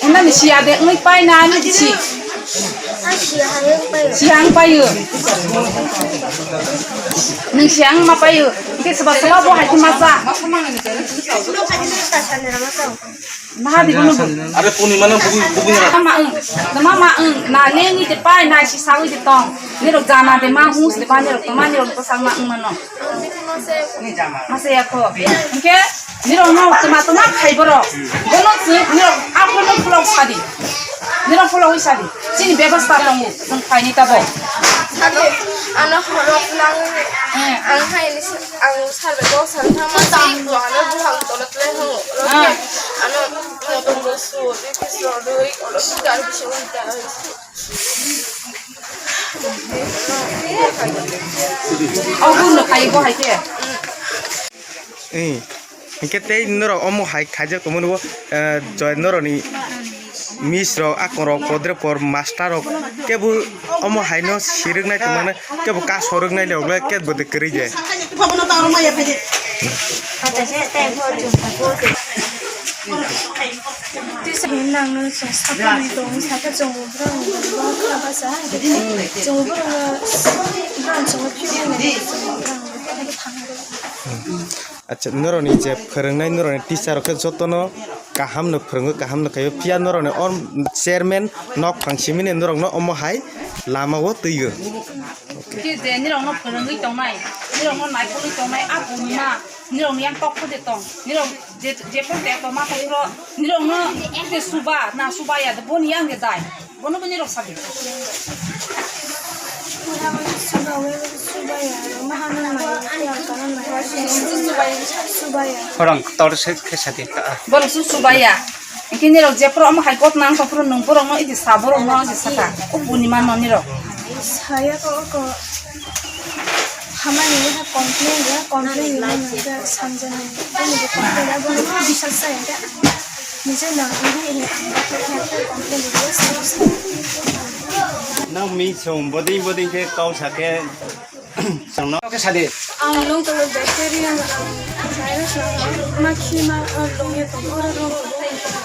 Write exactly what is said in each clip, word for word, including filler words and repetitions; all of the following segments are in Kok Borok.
Nani siya de wngwi pai na, ani si. Siya wng paio. Nwng siya wng ma paio. Hwnkhe soba soba bo hai khe ma cha. Maha di bono bo. Are puni mana bugi, bugi na. Ma wng. Ma ma wng. Na lengwi de pai na si sawi de tong. Nirok jana de ma hus de ba nirok tong ma nirok bwsak ma wng mano. Masa ya kho. Hwnkhe nirok no toma toma khai borok. Bono se nirok aphano pholok sadi. Nirok pholok wi sadi. Chini bebasta tongo. Nwng phaini tabo. Sadi, ano horok nang. Eh. Ang hai ni ang sar bai kok sar thang ma si ko ano buhang tolo tle ho. Ah. Ano motom bo su, di ki su, doi, olo su gar bi su ta. Obo no khai bo hai khe. Eh, hwnkhe tei norok omo hai khaijak tongmani bo, eh, joy norokni miss rok, akong rok, podre por master rok kebo omo hai no sirwknai tongmani kebo kaso rwknai le ogle kebo de kwrwi je. Tisa hinwi nangno chwng sakani tong, sakhe chwng borok ni borok kha basa, chwng borok no, borok chwng phiyok nai chwng borok no thang. Acha, norokni je phwrwngnai, norokni teacher rok khe jotono kaham no phwrwngo, kaham no khaio, phiya norokni o chairman nok phang simini norokno omo hai lama o twigo. Khe je nirokno phwrwngwi tongnai, nirokno naikolwi tongnai, a bunima, nirokni yang tok phode tong, nirok je, je phone te tongma tongphro, nirokno te suba, na suba ya, boni yang de dai, bono bo nirok sabi. Suba ya, maha nang nai, ya, kana nai, suba ya. Khorang tor se khe sadi ka. Borok su suba ya. Hwnkhe nirok jephuru omo hai gotna wng tongphuru nwng borokno idi sa, borokno idi saka. O bunima no nirok. Saya ko, ko. Hamani ha complain ya, complain ya, nang ya, samjana. Ani ko complain ya, bo ni bisal sa ya. Nije nang ini, ini, complain ya, samjana. Nang mi song boding boding khe kau sa khe. Songno khe sadi. Ang long tongo bacteria, ang virus, ang makhi ma, ang long ya tongo, oro long tongo.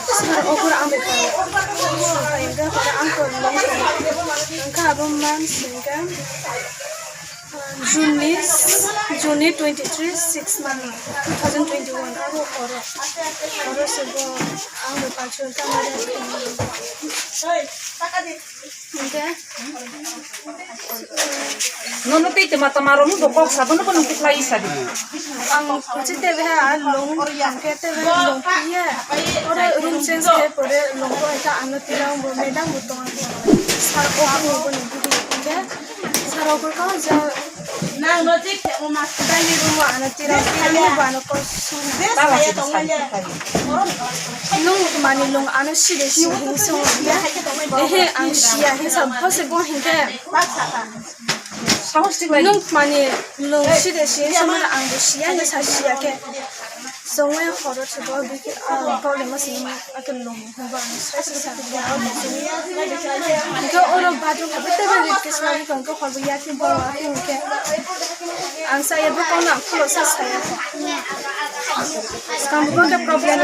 Sar okur ang bai tongo. Hingga pada ang ko long tongo. Hingga abo man singga, ah, June ni, June ni twenty three, six month, two thousand twenty one, abo oro. Oro se bo ang bai pachu kamera. Hingga Nono tei tama tama rok bo kok sabo no bono khlai sadi. Ang kuchi tebe ha long hangke tebe long piya. Oro room change ke pore long ko aita ano tila bo medang bo tong. Sar ko bo ni bidi ke. Sar ko ka ja. Nang no tik te o mas dai ni room ano tila. Ani ba no ko su. Tala se sa. Nung mani long ano side si hini so. Ehe ang sia he sa phose bo hingke. Nwng mani nwng side si samani ang bo siya ni sa siya khe. Songwe horo se bo bikhe, ah, problem ma sini ma akin nwng ba ang sa sa sa. Hingke oro bathroom ha bete ba rit ke sari ko hingke hor bo ya khe bo wa khe hingke. Ang sa ya bo kono ang phulo sa sa ya. Skang bo khe problem.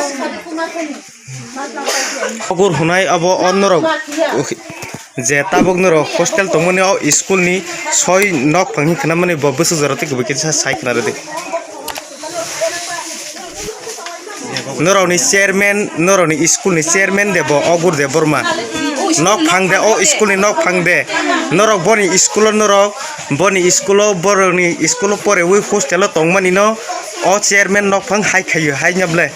Ogur hunai abo o norok je tabuk norok hostel tongmani o school ni soi nok phang hinkhna mani bo bwswk jora tei kubui kisa sai khna rwdi. Norokni chairman, norokni school ni chairman de bo Ogur Debbarma. Nok phang de o school ni nok phang de. Norok boni school o norok boni school o borokni school o porewi hostel o tongmani no o chairman nok phang hai khaio hai nya ble.